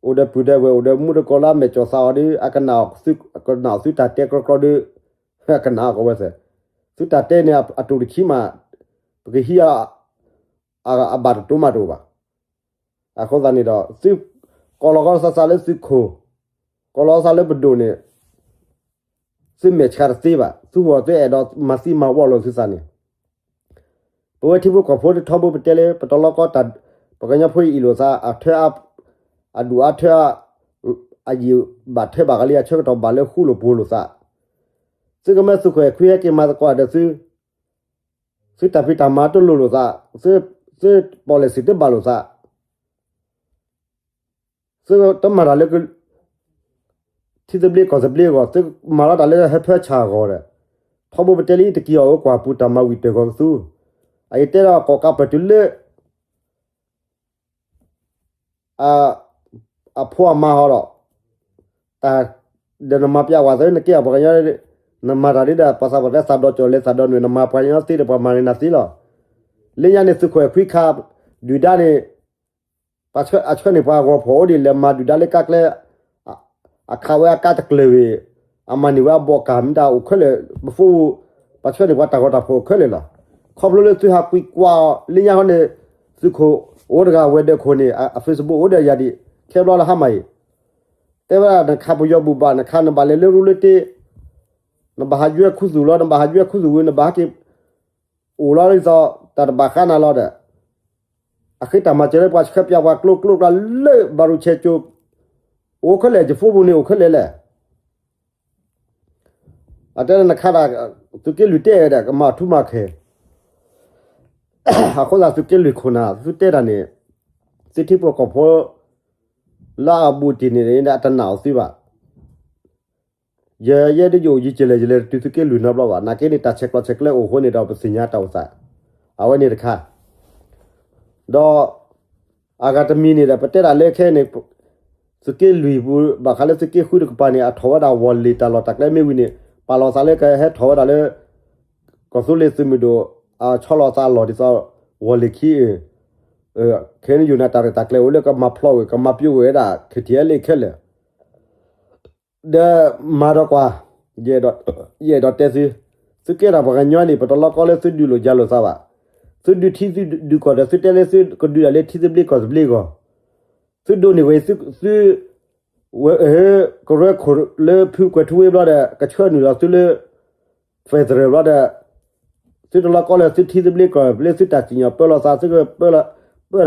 အိၣ်ဒီးပုၢ်ဒီးဝဲၢ် အိၣ်ဒီးမူဒီးကိးလၢအမဲာ်ကၠီၣ်သးအီၤဒီး အကနာ်အီၤသု ကနာ်အီၤသုတၢ်တဲကြီကြီဒီး ကနာ်အီၤကဝဲသ့ၣ်. သုတၢ်တဲန့ၣ် အတူၢ်တခံမး ပကဟံးအီၤ အဘၣ်တတိၤမးတအိၣ်ဘၣ်. အဃိသတးန့ၣ်ဒီး သုကိးလီၤကီးသးသးလၢသုခိၣ်, ကိးလီၤသးလၢပဒိၣ်န့ၣ် သုမဲာ်ဆှးတသ့ဘၣ်. သုဟီၣ်သုအဲၣ်ဒိးမၤသံမၤဝီလိာ်သုသးန့ၣ် ပဝဲထံဖိကီၢ်ဖိတထီဘိပတဲလၢ ပတလီကီတၢ် ပှၤကညီဖိအံၤအ့ၣ်လိာ်သး အထၢအါ အဒူၣ်အါထၢအါ အယံာ်ဘၣ်ထၢဘၣ်ဂၤလံ အဆၢကတီၢ်ဘၣ်လၢဃူလိာ်ဖိးလိာ်သး, သုကမၢသုးခိၣ်အဲၣ်ခွံဟဲက့ၤမၤသကိးဒီးသု, သုတၢ်ဖံးတၢ်မၤတလိၣ်လိာ်သး, သု သု policy တဘၣ်လိာ်သး သုတမၤတၢ်လၢ ထံသဘျ့ကီၢ်သဘျ့အဂီၢ်, သုမၤလီၤတၢ်လၢဟၢဖၢဆၣ်အဂီၢ်ဒီး, ထီဘိပတဲလံတက့ၤအီၤအၢကွၢ်ပူၤတၢ်မၤဝံၤတၢၢ်ဂီၤကသူ, အအံၤတဲဒီးကိးကးပၢၢ်တုၤလၢ အဖိအမါဟီဒီး, တၢ် ဒီးနမၤပျးဝဲသး နကဲအပှၤကညီ, နမၤတၢ်ဒ်ဒီး ပှၤသးပှၢ်တဲသးဒီးကၠီၣ်လဲၤသးဒီးနွဲၣ် နမၤပှၤကညီသ့ဒီး ပှၤမၤန့ၢ်နၤသ့လီၤ. လၢညါန့ၣ် သုးခိၣ်အဲၣ်ခွံခး ဒုၣ်ဒါန့ၣ် ပှၤဆှၢန့ၢ်ပှၤဂီၤဖီၣ်အိၣ်ဒံး လဲၤမၤဒုၣ်ဒါလၢကါကျဲ, အခးဝဲအကါတကျၢၤဝံၤ, အမၤန့ၢ်ဝဲအဘီၣ်ကၢ်မ့ၢ်တၢ်အိၣ်ခဲလၢာ်, ပဖိ, ပှၤဆှၢန့ၢ်ပှၤတၢ်ဂီၤတၢ်ဖီၣ်အိၣ်ခဲလၢာ်လီၤ. ခီဖျိလၢသုဟးကွံာ်ကွၢ်အီၤ လၢညါဃီန့ၣ်, သုးခိၣ်အိၣ်တဂၤဝဲၤဒၢးခိၣ်န့ၣ် အ Facebook အိၣ်ဒီးယၤဒံး, ခဲဘျီလၢဟါမၢ်အံၤ, တဲဝဲဒၣ်နခးပယီၤဘူၣ်ဘၣ် နခးနဘၣ်လဲၤလၢရူလၢတ့, နဘၣ်ဟးယွဲခူသူၣ်လီၤ နဘၣ်ဟးယွဲခူသူၣ်ဝံၤ နဘၣ်ဟဲက့ၤ အိၣ်လီၤဒ်သိး တၢ်တဘၣ်ဃးနၤလီၤဒီး, အဃ့တၢ်မၤစၢၤလၢပှၤဆှၢပၠးပှၤကျိကျိကျါလၢဘၣ်ရူၣ်ဆဲးကၠိ, အိၣ်ခဲလၢာ် ယဖိပူၤန့ၣ်အိၣ်ခဲလၢာ်လဲၣ်. အတဲနခးဒၣ်, သုးက့လွံၢ်တဲဝဲဒၣ် ကမၤထူမၤကဲၤ, အဃိသတးသုးက့လွံၢ်ခိၣ်နၢ် သုတဲတၢ်န့ၣ်, သုထံဖိကီၢ်ဖိ လၢအဘူးတံၢ်န့ၣ် အတနာ်အီၤသုဘၣ်. ယဲယဲဒ်ယအိၣ်ယံၤကလဲၣ် ယလဲၤတတုၤသုးက့လွံၢ်နီတဘျီဘၣ်. နာ်က့န့ၣ် တၢ်ဆဲးကျိးဆဲးကျၢအိၣ်အဃိန့ၣ်ဒီး ပသ့ၣ်ညါတၢ်အိၣ်သး, အဝဲန့ၣ်တခါ, ဒီး အဂၤတမံၤန့ၣ်ဒီး ပတဲဒၣ်လၢခဲအံၤန့ၣ် သုးက့လွံၢ်ပူၤ ဘၣ်ဃးလၢသုးက့ဃုတကပၤန့ၣ် အထီၣ်ဝဲဒၣ်ဝီၤလ့ၤတၢ်လီၢ်တၢ်ကျဲမ့ၢ်ဝံၤန့ၣ် ပာ်လီၤသးလၢကဟဲထီၣ်ဝဲဒၣ်လၢ ကီၢ်သူလ့ၤသုးမုၢ်ဒိၣ် အဆီလီၤသးအလီၢ်ဒ်သိး ဝီၤလ့ၤခံအံၤ, ခဲအံၤန့ၣ်ယိာ်န့ၣ် တၢ်ရဲၣ်တၢ်ကျဲၤအိၣ်လၢကမၤဖျိးဝဲ ကမၤပျိးဝဲဒၣ် ခဲထံးအလ့ခဲလၢာ် ဒီးမၤဒီးကွၢ်, ယအဲၣ်ဒိးတဲသု, သုကဲထီၣ်ပှၤကညီန့ၣ် ပတလီကီလၢသုဒုးလိာ်ယၤလိာ်သးဘၣ်. သုဒုးထံသုဒုးကီၢ်ဒီး သုတဲလၢသုကဒုးတၢ်လၢထံသဘျ့ကီၢ်သဘျ့အဂီၢ်, သုဒိးန့ၢ်ဝဲ သု ကရၢခိၣ်လၢဖုကွဲၤထူဝ့ဘျီဒီး ကဆှၢနုာ်လီၤသုလၢ federal ဘျီဒီး သုတလီကီလၢသုထံသဘျ့ကီၢ်သဘျ့ သုတၢ်စံၣ်ညီၣ်ပၢလီၤသး သုကပၢ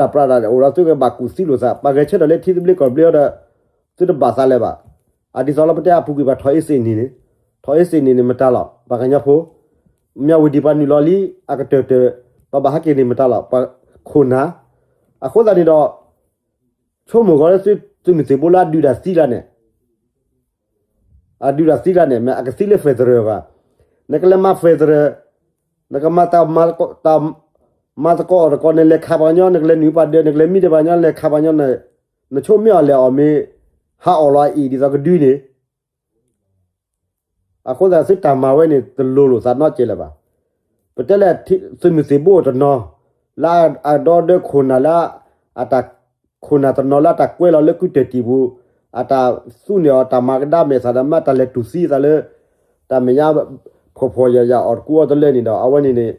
ပၢတၢ်ပြးတၢ်ဒီး အိၣ်ဒီးသုကဘၣ်ကူၣ်သံလိာ်သး ပှၤဂဲၤဆၢထၢၣ်လၢထံသဘျ့ကီၢ်သဘျ့အီၤဒီး သုတဘၣ်သးလၢၤဘၣ်. အဒ်သိးလၢပတဲအပူၤကွံာ်ပှၤထီၣ်အ့စ့ၣ်နံၤန့ၣ်, ထီၣ်အ့စ့ၣ်နံၤန့ၣ်မတၤလီၤ ပှၤကညီဖိ, မၠၣ်ဝတံၤပှၤနုာ်လီၤလံ အကတၢၢ်တၢၢ်, ပှၤဘၣ်ဟဲက့ၤန့ၣ်မတၤလီၤ ပှၤခိၣ်နၢ်. အဃိသတးန့ၣ်ဒီး ဆိကမိၣ်ဂီၤလၢသုးမုၢ်သံၣ်ဘိလၢအဒုးတၢ်သံလၢန့ၣ်, အဒုးတၢ်သံလၢန့ၣ် မ့ၢ်အကသံလၢ federal ဘၣ်. နကလဲၤမၤ federal, နကမၤတၢ်မၤသကိးအီၤတကိး နလဲၤခးပှၤကညီ နကလဲၤနုာ်ပှၤဒၢး နကလဲၤမံဒီးပှၤကညီ နလဲၤခးပှၤကညီ နဆိကမိၣ်အီၤလဲၣ် အီၣ်မ့ၢ်ဟးအီၣ်လီၤအအံၤဒ်သိးကဒုန့ၣ် အဃိသတးသုတၢ်မၤဝဲန့ၣ် တလိၤလိာ်သးနီတစဲးလၢၤဘၣ်. ပတဲလၢသုးမုၢ်သံၣ်ဘိတနီၤ လၢအဒီဒၢခိၣ်နၢ်လၢ အတၢ်ခိၣ်နၢ်တနီၤလၢအတၢ်ကွဲလီၤလၢကုတၢၢ်တံာ်ပူၤ အတၢ်သူန့ၢ်အီၤတၢ်မၤကဒါမဲာ်သးဒီးမ့ၢ်တၢ်လဲၤတူၢ်သံသးလၢ တၢ်မဲာ်ညါ ဖှီၣ်ဖှီၣ်ယာ်ယာ်အီၣ်တကူအီၤတလၢန့ၣ်ဒီး အဝဲန့ၣ်န့ၣ်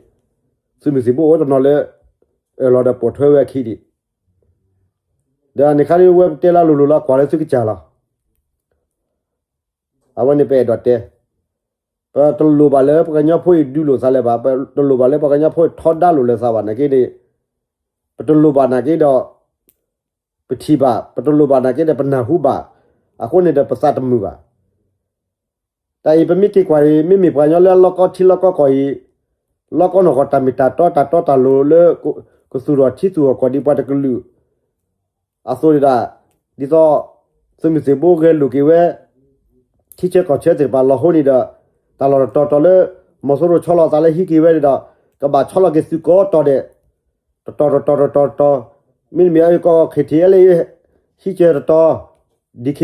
သုးမုၢ်သံၣ်ဘိအိၣ်တနီၤလၢ အၢၣ်လီၤဒီးပိာ်ထွဲဝဲအခံဒံး ဒီးန့ၣ်ခါဒ်ဝဲပတဲလၢလိၤလိၤလီၤ ကွၢ်လၢသုကစၢ်လီၤ. အဝဲန့ၣ်ပအဲၣ်ဒိးတဲ, ပတလိၣ်ဘၣ်လၢပှၤကညီဖိအံၤဒုးလိာ်သးလၢၤဘၣ်, ပတလိၣ်ဘၣ်လၢပှၤကညီဖိအံၤထီဒါလိာ်လၢၤသးဘၣ်နာ်က့န့ၣ်, ပတလိၣ်ဘၣ်နာ်က့ဒီး ပထံၣ်ဘၣ်, ပတလိၣ်ဘၣ်နာ်က့ဒီးပနၢ်ဟူဘၣ်, အဃိန့ၣ်ဒီးပသးတမုာ်ဘၣ်. တၢ်အံၤပမ့ၢ်က့ၤကွၢ်အံၤ မ့မ့ၢ်ပှၤကညီလၢအလီၢ်ကီထံလီၢ်ကီကီၢ်အံၤ, လီၢ်ကီနီၢ်ကီၢ်တၢ်မ့ၢ်တၢ်တီတၢ်တီတၢ်လိၤလၢ ကသူၣ်ထီၣ်ထံသူၣ်ထီၣ်ကီၢ်ဒံးပှၤတကလုာ် အသိးဒၣ်, ဒ်သိး သုးမုၢ်သံၣ်ဘိဂဲၤလိာ်က့ၤဝဲ ထံဆၢကီၢ်ဆၢသ့ၣ်တဖၣ်လီၤဟိန့ၣ်ဒီး, တၢ်လီၢ်တတီၤတီၤလၢ မီၤစိရိၤဆီလီၤသးလၢဟံးက့ၤဝဲန့ၣ်ဒီး, ကဘၣ်ဆီလီၤက့ၤသုးကိးတီၤဒဲး, တတီၤတတီၤတတီၤတတီၤ, မ့တမ့ၢ်အကီၢ် ခ့ထံအဲလ့ ဟံးစၢၤတတီၤ, ဒံၣ်ခ့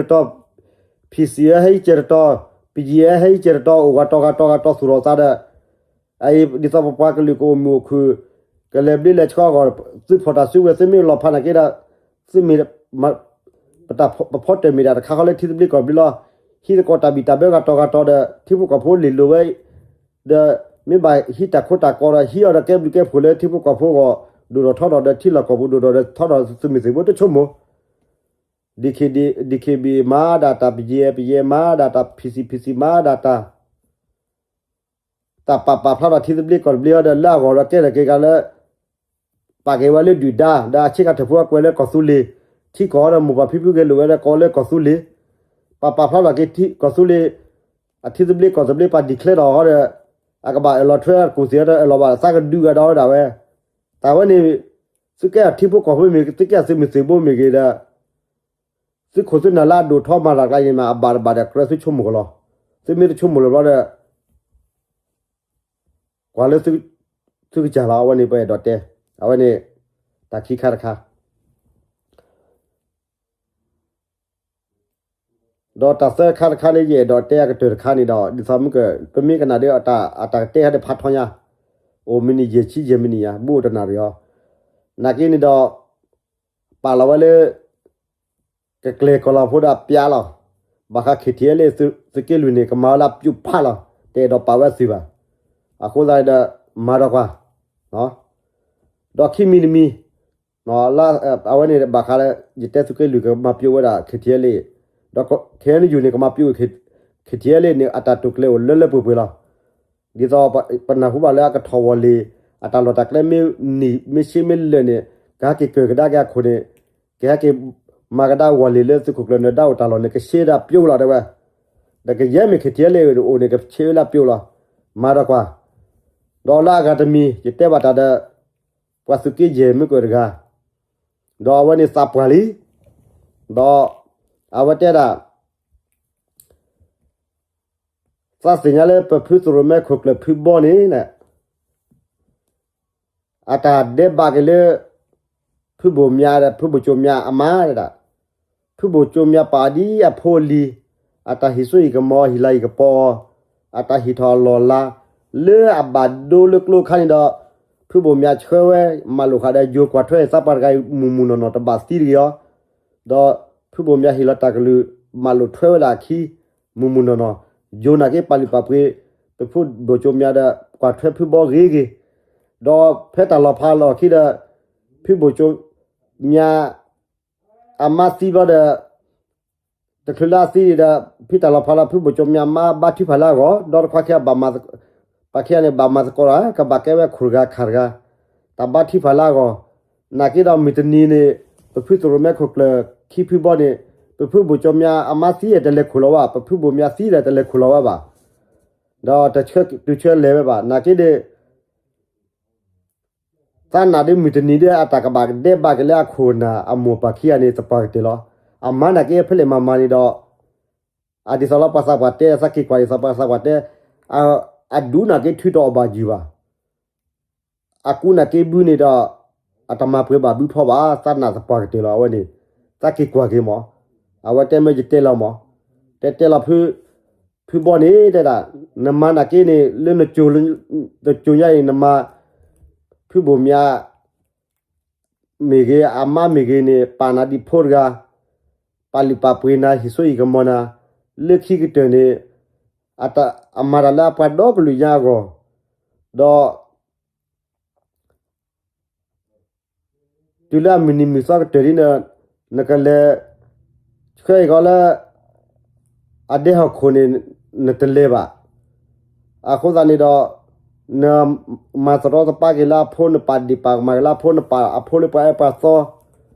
ဘံၣ်အဟဲဟံးစၢၤတတီၤ, ဖံးစံၣ်အဟဲဟံးစၢၤတတီၤ, ပယံၣ်အဟဲဟံးစၢၤတတီၤ အိၣ်ဂၤတီၤဂၤတီၤဂၤတီၤသူၣ်ထီၣ်သးဒီး ဒ်သိးပပှၤကလုာ်ကအိၣ်မုာ်အိၣ်ခုၣ်, ကလဲၤဘျ့လဲၤဆှီအဂီၢ်, သုဖီၣ်တၢ်စုကဝဲၤ သုမ့ၢ်လီၤဖးနာ်က့ဒီး, သုမ့ၢ်, ပဖီတၢၢ်မ့ၢ်ဒၣ်တခါဃီလၢထံသဘျ့ကီၢ်သဘျ့လီၤ. ဟံးသကိးတၢ်ဘံၣ်တၢ်ဘၢဂၤတီၤဂၤတီၤဒီး ထံဖိကီၢ်ဖိလ့ၣ်လိၤဝဲ, ဒီးမ့ၢ်ဘၣ်ဟံးတၢ်ခိတၢ်ကီဒီး ဟံးအီၤဒီးကဲဘျုးကဲဖှိၣ်လၢထံဖိကီၢ်ဖိအဂီၢ်, ဒိၣ်ထီၣ်ထီထီၣ်ဒီးထံလီၢ်ကီၢ်ပူၤဒိၣ်ထီၣ်ဒီးထီထီၣ်သုးမုၢ်သံၣ်ဘိတဆိကမိၣ် ဒံၣ်ခ့ဘံၣ်မၤဒၣ်တၢ်, ပယံၣ်ပယံၣ်မၤဒၣ်တၢ်, ဖံးစံၣ်ဖံးစံၣ်မၤဒၣ်တၢ်, တၢ်ပာ်ပာ်ဖျါထီၣ်ထံသဘျ့ကီၢ်သဘျ့အီၤဒီးလၢအဂီၢ်ဒီးကဲထီၣ်က့ၤကၤလၢ ပာ်က့ၤဝဲလၢဒုၣ်ဒါ ဒီးအဆ့ကၤထၢၣ်ဖိအကွဲးလၢကီၢ်သူလ့ၤ, ထံကီၢ်ဒီးမိၢ်ပၢ်ဖံဖုဂဲၤလိာ်ဝဲဒီးကိးလၢကီၢ်သူလ့ၤ, ပာ်ပာ်ဖျါထီၣ်က့ၤထံကီၢ်သူလ့ၤ, အထံသဘျ့ကီၢ်သဘျ့ပာ် declare ထီၣ်အီၤဒီး, အကဘၣ်အၢၣ်လီၤထွဲကူၣ်သ့ၣ်ဒီးအၢၣ်လီၤဘၣ်သးကဒုးဂၤဒီးဒၣ်ဝဲ, တၢ်ဝဲန့ၣ်, သုကဲထံဖိကီၢ်ဖိမ့ၢ်ဂ့ၤ သုကဲသုးမုၢ်သံၣ်ဘိမ့ၢ်ဂ့ၤဒီး သုးခိၣ်သုးနၢ်လၢအဒိၣ်ထီမၤတၢ်ကျါအံၤမး အဘၣ်တဘၣ်ဒီးကြၢးသုဆိကမိၣ်ကလီၤ. သုမ့ၢ်တဆိကမိၣ်လၢၤဘျီဒီး ကွၢ်လၢသုကစၢ်လီၤ. အဝဲန့ၣ်ပအဲၣ်ဒိးတဲ, အဝဲန့ၣ် တၢ်ခံခါတခါ ဒီးတၢ်သၢခါတခါလၢယအဲၣ်ဒိးတဲအကတၢၢ်တခါန့ၣ်ဒီး ဒ်သိးမုၢ်ကၢၢ် ပမ့ၢ်ကနၣ်ဒီးအတၢ်ကတဲဟဲဒီးဖးထီညါ, အိၣ်မံးနံးယဲၢ်ဆံယဲၢ်မံးနံးညါ ဘူးအိၣ်တနၣ်ရံၣ်အီၤ, နာ်က့န့ၣ်ဒီး ပာ်လီၤဝဲလၢ ကကျဲၤကီၤလီၤဖိဒီးအပျးလီၤ. ဘၣ်ဃး ခ့ထံအဲလ့ သုးက့လွံၢ်န့ၣ် ကမၤဝဲလၢအပျိဖးလီၤ. တအဲၣ်ဒိးပာ်ဝဲအသုးဘၣ်. အဃိသတးဒီး မၤဒီးကွၢ်, ဒီးခံမံၤတမံၤ, လၢအဝဲန့ၣ်ဘၣ်ဃးလၢ ယတဲသုးက့လွံၢ်ကမၤပျိဝဲဒၣ် ခ့ထံအဲလ့, ဒီး ခ့အဲနယူၣ်န့ၣ် ကမၤပျိ ခ့ထံအဲလ့န့ၣ် အတၢ်တိာ်ကျဲၤအိၣ်လၢလၢပှဲၤပှဲၤလီၤ. ဒ်သိးပနၢ်ဟူဘၣ်လၢအကထီၣ်ဝီၢ်လ့ၤ, အတၢ်လီၢ်တၢ်ကျဲမ့ၢ်နံၣ်မ့ၢ်ဆ့မ့ၢ်လၢာ်န့ၣ် ကဟဲက့ၤကၢၢ်ကဒါက့ၤအခိၣ်န့ၣ်, ကဟဲက့ၤမၤကဒါဝီၢ်လ့ၤလၢသုးခိၣ်ကျၢၢ်နၢၤဒါအိၣ်တၢ်လီၢ်န့ၣ် ကဆ့ဒၣ်ပျိလီၤတဲဝဲ, ဒီးကယဲၢ်မ့ၢ် ခ့ထံအဲလ့ အိၣ်န့ၣ် ကဆ့ဝဲလၢပျိလီၤ. မၤဒီးကွၢ်, ဒီးလၢအဂၤတမံၤ ယတဲဘၣ်တၢ်ဒီး ပှၤသုးက့ယဲၢ်မုၢ်ကၢၢ်တဂၤ, ဒီးအဝဲန့ၣ်သးပှၢ်လံ, ဒီးအဝဲတဲဒၣ် သးသ့ၣ်ညါလၢပဖုသရိၣ်မဲခိၣ်ကျၢၢ်ဖုဘီန့ၣ် အတၢ်ဒဲးဘးက့ၤလၢ ဖုဘိၣ်မၠးဒီး ဖုဘိၣ်ကၠိမၠးအမါဒၣ်, ဖုဘိၣ်ကၠိမၠးပာ်အီၤဒ်အဖိအလံၤ, အတၢ်ဟံးစိဟံးကမီၤ ဟံးလၤဟံးကပီၤအီၤ, အတၢ်ဟံးထီၣ်အလီၢ်အလၤ, လၢအဘၣ်ဒိလၢကျိအခါန့ၣ်ဒီး ဖုဘိၣ်မၠးဆှၢဝဲ မၤလိာ်ဃာ်ဒီးယိၤကွၢ်ထွဲသးပှၢ်တဂၤအံၤ မုၢ်မုၢ်နီၢ်နီၢ်တဘၣ်သံတဂ့ၤအီၤ, ဒီးဖုဘိၣ်မၠးဟ့ၣ်လီၤတၢ်ကလုၢ် မၤလိာ်ထွဲဝဲဒၣ်အခံ မုၢ်မုၢ်နီၢ်နီၢ်, ယိၤနာ်က့ပာ်လုၢ်ပာ်ပှ့ၤ ပဖုဘိၣ်ကၠိမၠးဒီး ကွၢ်ထွဲဖုဘီဂ့ၤဂ့ၤ, ဒီးဖဲတၢ်လီၤဖးလီၢ်ခံဒီး ဖုဘိၣ်ကၠိမၠး အမါသံဘျီဒီး တချုးလၢအသံဒီး ဖဲတၢ်လီၤဖးလီၤ ဖုဘိၣ်ကၠိမၠးမါဘါထုကဖၣ်လၢအဂီၢ်, ဒီးတခွါခံဂၤ ပှၤခံဂၤန့ၣ် ဘၣ်မၤသကိးတၢ် ကဘၣ်ကဲဝဲခိၣ်တဂၤခါတဂၤ, တၢ်ဘါထုကဖၣ်လၢအဂီၢ်, နာ်က့ဒီးမုၢ်တနံၤန့ၣ် ပဖုသရိၣ်မဲခိၣ်ကျၢၢ်ခံဖုဘီန့ၣ် ပဖုဘိၣ်ကၠိမၠးအမါသံတလဲၤခိၣ်လီၤဝဲ, ပဖုဘိၣ်မၠးသံဒီးတလဲၤခိၣ်လီၤဝဲဘၣ်, ဒီးတဆၢတုၤဆၢလဲၤဝဲဘၣ်, နာ်က့ဒီး သးနာ်ဒ်မုၢ်တနံၤဒီး အတၢ်ကဘၣ်ကဒဲဘၣ်က့ၤလၢအခိၣ်အနၢ်အမိၢ်ပၢ်ခံဂၤန့ၣ် သပှၢ်ကတၢၢ်လီၤ. အမါနာ်က့ဖဲလဲၣ်မၤမၤန့ၣ်ဒီး အဒ်သိးလၢပှၤသးပှၢ်တဲ သးက့ၤကွၢ်ဒ်သိးပှၤသးပှၢ်တဲ, အ အဒူၣ်နာ်က့ထုတအီၣ်ဘၣ်ယုၢ်ဘၣ်, အကူနာ်က့ဘုန့ၣ်ဒီး အတမၤပှဲၤဘၣ်ဘုဖီဘၣ်, သးနာ်သပှၢ်ကတၢၢ်လီၤ. အဝဲန့ၣ် သးက့ၤကွၢ်က့ၤမး, အဝဲတဲမ့ၢ်ယတဲလီၤမး, တဲတဲလီၤ ဖုဘီန့ၣ်တဲဒၣ်, နမၤနာ်က့န့ၣ် လၢနကၠိညါအံၤ နမၤ ဖုဘိၣ်မၠး မ့ၢ်ဂ့ၤ အမါမ့ၢ်ဂ့ၤန့ၣ် ပာ်နၤဒ်ဖိတဂၤ, ပာ်လုၢ်ပာ်ပှ့ၤနၤ ဟံးစိဟံးကမီၤနၤ, လၢခံကတၢၢ်န့ၣ် အမၤတၢ်လၢအပှၤဒီကလုာ်ညါအဂီၢ်, ဒီး တုၤလၢအမုၢ်နံၤမုၢ်သီကတၢၢ်ဒ်န့ၣ် နကလဲၤ ဆှၢအံၤဃီလၢ အဒဲဟီၣ်ခိၣ်န့ၣ် နတလဲၤဘၣ်. အဃိသတးန့ၣ်ဒီး နမၤသရီသပၢၤက့ၤလၢအဖိ, နပာ်ဒ့ၣ်ပာ်ကမၣ်က့ၤလၢအဖိ, နပာ်အဖိလၢပှၤအဲၣ်ပှၤသီ,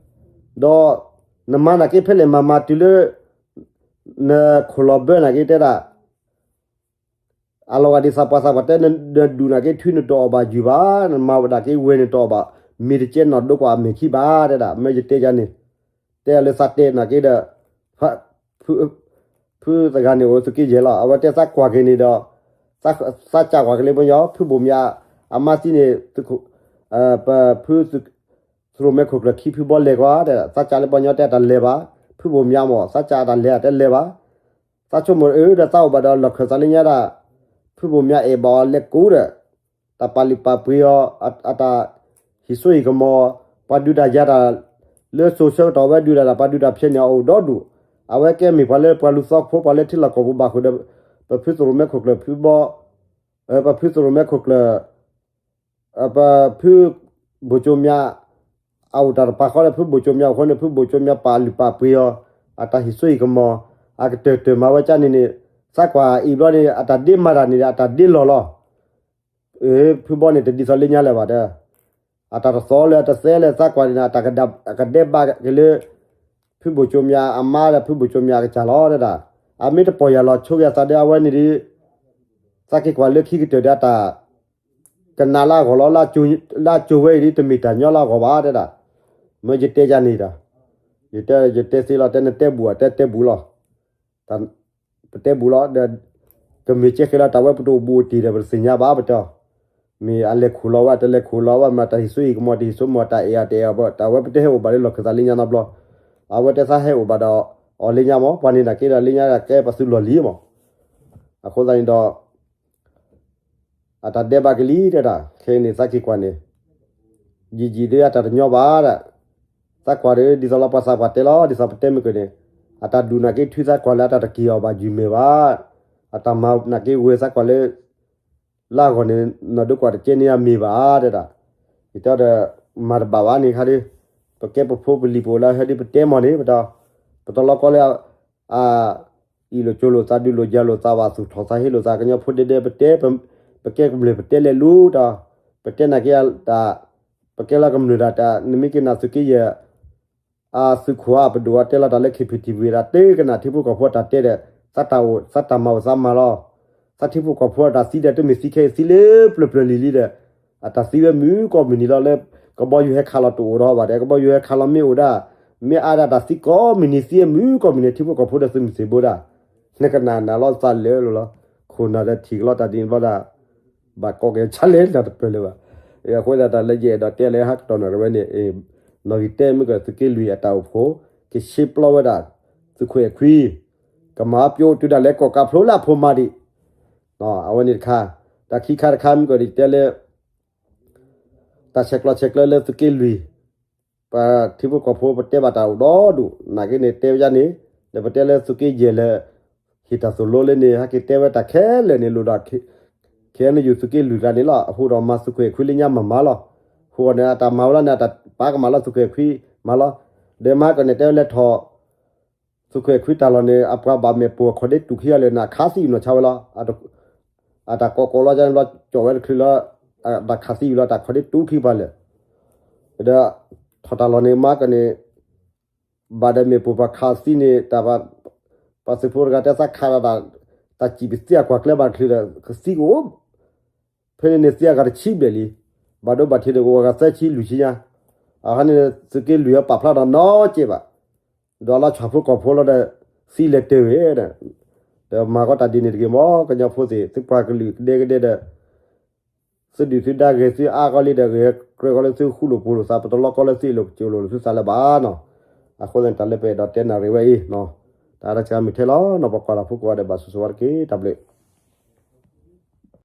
ဒီးနမၤနာ်က့ဖဲလဲၣ်မၤမၤတုၤလၢ နခိၣ်လီၤဘၢနာ်က့တဲဒၣ် အလီၤဂာ်ဒ်သးပှၢ်သးပှၢ်တဲ နဒုးနာ်က့ထုနတအီၣ်ဘၣ်ယုၢ်ဘၣ်, နမၤဝဲဒၣ်က့ဝဲန့ၣ်တအီၣ်ဘၣ်, မ့ၢ်တကဲနီၢ်ဒိကွၢ်အမဲာ်ခံဘၣ်တဲဒၣ်, မ့ၢ်ယတဲယၤန့ၣ်, တဲလၢသးတဲနာ်က့ဒီး ဖုသဂၤန့ၣ်အိၣ်သုးက့ယဲၢ်လီၤ. အဝဲတဲသးကွၢ်က့ၤန့ၣ်ဒီး သးစၢ်ကွၢ်က့ၤလၢပှၤညီ ဖုဘိၣ်မၠး အမါသံန့ၣ် ပဖု သရိၣ်မဲခိၣ်ကျၢၢ်ခံဖုဘီလဲၤကွၢ်တဲ, သးစၢ်လၢပှၤညီတဲအတၢ်လဲၤဘၣ်, ဖုဘိၣ်မၠးမ့ၢ် သးစၢ်အတၢ်လဲၤအတၢ်လဲၤဘၣ်. သးဆိကမိၣ်အၢဒီးသးအိၣ်ဘၣ်ဒီးလီၢ်ခၢၣ်သးလၢညါဒၣ်, ဖုဘိၣ်မၠးအဲၣ်ဘၣ်အီၤလဲၤကိးဒီး တၢ်ပာ်လုၢ်ပာ်ပှ့ၤအီၤ, အတၢ်ဟံးစိဟံးကမီၤ, ပှၤဒုးတၢ်ယၤတၢ်, လၢစိၤဆၢကတီၢ်ဝဲဒုးတၢ် ပှၤဒုးတၢ်ဖျဲးန့ၣ်အအိၣ်ဒီဒူၣ်, အဝဲကဲမ့ၢ်ပှၤလၢပှၤလူၤသီဖိ ပှၤလၢထံလီၢ်ကီၢ်ပူၤဘၣ်ဃုာ်ဒီး ပဖုသရိၣ်မဲခိၣ်ကျၢၢ်ဖုဘီ ပဖုသရိၣ်မဲခိၣ်ကျၢၢ် ပဖုဘိၣ်ကၠိမၠး အအိၣ်တၢ်တပာ်ဃီဒီး ဖုဘိၣ်ကၠိမၠးအဃိန့ၣ် ဖုဘိၣ်ကၠိမၠးပာ်လုၢ်ပာ်ပှ့ၤအီၤ, အတၢ်ဟံးစိဟံးကမီၤ, အကတၢၢ်တၢၢ်မၤဝဲကၠၢန့ၣ်န့ၣ်, သးကွၢ်အံၤဘျီန့ၣ် အတၢ်ဒ့မၤတၢ်န့ၣ် အတၢ်ဒ့လီၤလီၤ. ဖုဘီန့ၣ်တဒ်သိးလၢညါလၢၤဘၣ်ဒီး အတၢ်တသီလၢတသဲလၢသးကွၢ်န့ၣ် အတၢ်ကဒဲးဘးက့ၤလၢ ဖုဘိၣ်ကၠိမၠးအမါဒီးဖုဘိၣ်ကၠိမၠးအကစၢ်လီၤတဲဒၣ်. အမ့ၢ်တပီၢ်ယၢ်လီၤဆိက့ၤအသးဒီးအဝဲန့ၣ်ဒီး သးက့ၤကွၢ်လၢခံကတၢၢ်ဒီးအတၢ် ကနးလၢအဂီၢ်လီၤ, လၢအကၠိဝဲအံၤဒ်တမ့ၢ်တၢ်ညီလၢအဂီၢ်ဘၣ်တဲဒၣ်. မ့ၢ်ယတဲယၤန့ၣ်ဒီး ယတဲသ့လီၤ တဲနတဲဘူး တဲတဲဘူးလီၤ. ပတဲဘူးလီၤဒီး ကမ့ၢ်ကဲဃဲလီၤတၢ်ဝဲပတအိၣ်ဘူးအိၣ်တ့ၢ်ဒီး ပတသ့ၣ်ညါဘၣ်ပတဲ, မ့ၢ်အလဲၤခိၣ်လီၤဝဲ တလဲၤခိၣ်လီၤဝဲ မ့ၢ်တၢ်ဟံးစိဟံးကမီၤ တဟံးစိမီၤ တၢ်အဲၣ်အီၤတအဲၣ်အီၤ တၢ်ဝဲပတဲဟဲအိၣ်ဘၣ်လၢလီၢ်ခၢၣ်သးလၢညါနီတဘျီ, အဝဲတဲသးဟဲအိၣ်ဘၣ်ဒီး အီၤလၢညါမး ပှၤန့ၣ်နာ်က့ဒီးလၢညါကဲပှၤသုးလီၢ်လံမး, အဃိသတးန့ၣ်ဒီး အတၢ်ဒဲးဘးကလံတဲဒၣ် ခဲအံၤန့ၣ်သးက့ၤကွၢ်န့ၣ် ယံာ်ယံာ်ဒ်အတၢ်တညီဘၣ်ဒၣ်, သးကွၢ်ဒီး ဒ်သိးလၢပှၤသးပှၢ်တဲလီၤ ဒ်သိးပတဲမ့ၢ်ကၢၢ်န့ၣ်, အတၢ်ဒုးနာ်က့ထုသးကွၢ်လၢအတၢ်တက့ၤအီၤဘၣ်ယုၢ်မ့ၢ်ဘၣ်, အတၢ်မၤနာ်က့ဝဲသးကွၢ်လၢ လၢအဂီၢ်န့ၣ် နီၢ်ဒိကွၢ်တကဲန့ၢ်အမ့ၢ်ဘၣ်တဲဒၣ်, ယတဲဒီး မၤတဘၣ်ဘၣ်န့ၣ်ခါဒီး ပကဲပဖိပလံၤပအိၣ်လၢဟဲဒီးပတဲမီၢ်န့ၣ် ပတ ပတလီကီလၢ အ အံၣ်လိာ်ကၠိလိာ်သး ဒုးလိာ်ယၤလိာ်သး ဘၣ်သူၣ်ထီၣ်သးဟ့လိာ်သး ကညီဖိဒဲဒဲ ပတဲ ပကဲကမျၢၢ်ပတဲလဲၤလူၤတၢ်, ပတဲနာ်က့တၢ်, ပကဲလၢကမျၢၢ်တၢ် နမ့ၢ်က့ၤနၢ်သုးက့ယဲၢ် အသုးခိၣ်အပဒိၣ်အတဲလီၤတၢ်လၢ ခံဖံးထံဖံး တၢ်တဲကနၣ်ထံဖိကီၢ်ဖိအတၢ်တဲဒီး သးတၢ်အိၣ် သးတၢ်မၤအိၣ်သးမၤလီၤ, သးထံဖိကီၢ်ဖိအတၢ်သံဒီး တမ့ၢ်သံခဲအံၤသံလၢပျၢၤပျၢၤလံၤလံဒီး အတၢ်သံဝဲမုၢ်ကိးမုၢ်နံၤလီၤလၢ ကဘီယူၤဟဲခးလီၤတအိၣ်ဒီးဘၣ်ဒီး ကဘီယူၤဟဲခးလီၤမ့ၢ်အိၣ်ဒၣ်, မ့ၢ်အါဒၣ်တၢ်သံကိးမုၢ်နံၤ သံအမုၢ်ကိးမုၢ်နံၤ ထံဖိကီၢ်ဖိဒီးသုးမုၢ်သံၣ်ဘိဒၣ်, နကနၣ်နၤလီၤသးလၢာ်လီၤ, ခိၣ်နၢ်ဒီးထံၣ်ကလီတၢ်ဒ်န့ၣ်ဘျီဒၣ် ဘၣ်ကိးက့ၤဆါလဲၣ်တပၢၢ်လၢၤဘၣ်. အဃိသတးတၢ်လၢယအဲၣ်ဒိးတဲလၢဟးကတီၢ်နီၢ်တဝဲန့ၣ်, နီၢ်ဂံၢ်တဲမုၢ်ကၢၢ်သုးက့လွံၢ်အတၢ်အိၣ်ဖှိၣ် ကဆ့ပျီဝဲဒၣ် သုးခိၣ်အဲၣ်ခွံ, ကမၤပျိတုၤဒၣ်လဲာ်ကိးကးဖျိလၢအဖိမါဒံး, အဝဲန့ၣ်တခါ, တၢ်ခံခါတခါမုၢ်ကၢၢ်ဒ်တဲလၢ တၢ်ဆဲးကျိးဆဲးကျၢလၢသုးက့လွံၢ် ပထံဖိကီၢ်ဖိပတဲဘၣ်တၢ်အိၣ်ဒီဒူၣ် နာ်က့န့ၣ်တဲဝဲဒၣ်န့ၣ်, ဒီးပတဲလၢသုးက့ယဲၢ်လၢ ဟ့ၣ်တၢ်သိၣ်လိလၢန့ၣ် ဟဲက့ၤတဲဝဲတၢ်ခဲလၢာ်န့ၣ် လိၣ်ဒီး ခဲအံၤန့ၣ် ယူၤသုးက့လွံၢ်ကျါန့ၣ်လီၤ. အဃိဒီးမၤသုးခိၣ်အဲၣ်ခွံလၢညါမၤမၤလီၤ. အဃိန့ၣ် အတၢ်မၤဝဲလီၤန့ၣ် အတၢ်ပာ်ကမၣ်လီၤသုးခိၣ်အဲၣ်ခွံမၤလီၤ. ဒီးမၤကၢၢ်န့ၣ်တဲဝဲလဲၤထီၣ် သုးခိၣ်အဲၣ်ခွံတၢ်လီၢ်န့ၣ် အပှၤဘၣ်မဲာ်ပိာ်အခီၣ်ဒ့တူာ်ခံဂၤလၢာ်န့ၣ် အခးသံအနီၢ်ဆါဝဲလီၤ. အတၢ်ကိးကိးလီၤန့ၣ်ဘျီ ကၠီၣ်ဝဲတချုးလီၤ, တၢ်ခးသံဝံၤလီၤ တၢ်ခီၣ်ဒ့တူာ်ခံပှၤလၢာ်, ဒီးထီၣ်တၢ်လီၢ်န့ၣ် မၤကၢၢ်န့ၣ် ဘၣ်ဒီးမဲာ်ပိာ်ပှၤခးသံန့ၣ် တၢ်ပှၤသုးဖိတဂၤတဲသးခးဒီး တၢ်စံၣ်ပသံအကွၢ်ကျဲဘၣ်တချုးဒီး ကသံကအိၣ် ဖဲန့ၣ်န့ၣ်သံအဂၤတဆံဘျဲၣ်လံ, ဘၣ်ဒိဘၣ်ထံးဒီးကအိၣ်အဂၤသၢဆံလွံၢ်ဆံညါ, အဟဲန့ၣ်သုးက့လွံၢ်အပာ်ဖျါဒီးနီတစဲးဘၣ်, ဒီးလီၤဆီၣ်ဖိကီၢ်ဖိလီၤဒီး သံလဲၤတၢၢ်ဝဲဒီး, ဒီးမၤကီတၢ်ဒ်န့ၣ်တဂ့ၤမ့ၢ် ကညီဖိသ့ၣ် သုပှၤကလုာ်ကဒဲကဒဲဒီး သုဒုၣ်သုဒါဂဲၤသုအါကီလံဒီး ဂဲၤကြၢးကီလၢသုဃူလိာ်ဖိးလိာ်သး ပတလီကီလၢသုအ့ၣ်လိာ်ကစၢၤလိာ်သုသးလၢၤဘၣ်နီၤ. အဃိသတးန့ၣ် တၢ်လၢပအဲၣ်ဒိးတဲနၣ်ရံၣ်ဝဲအံၤနီၤ တၢ်အါတကမ့ၢ်ထဲလီၤနီၤ ပှၤကွၢ်တၢ်ဖိကိးဂၤဒဲးဘၣ်ဆူၣ်ဆူၣ်ဝဲတက့ၢ် တၢ်ဘျုး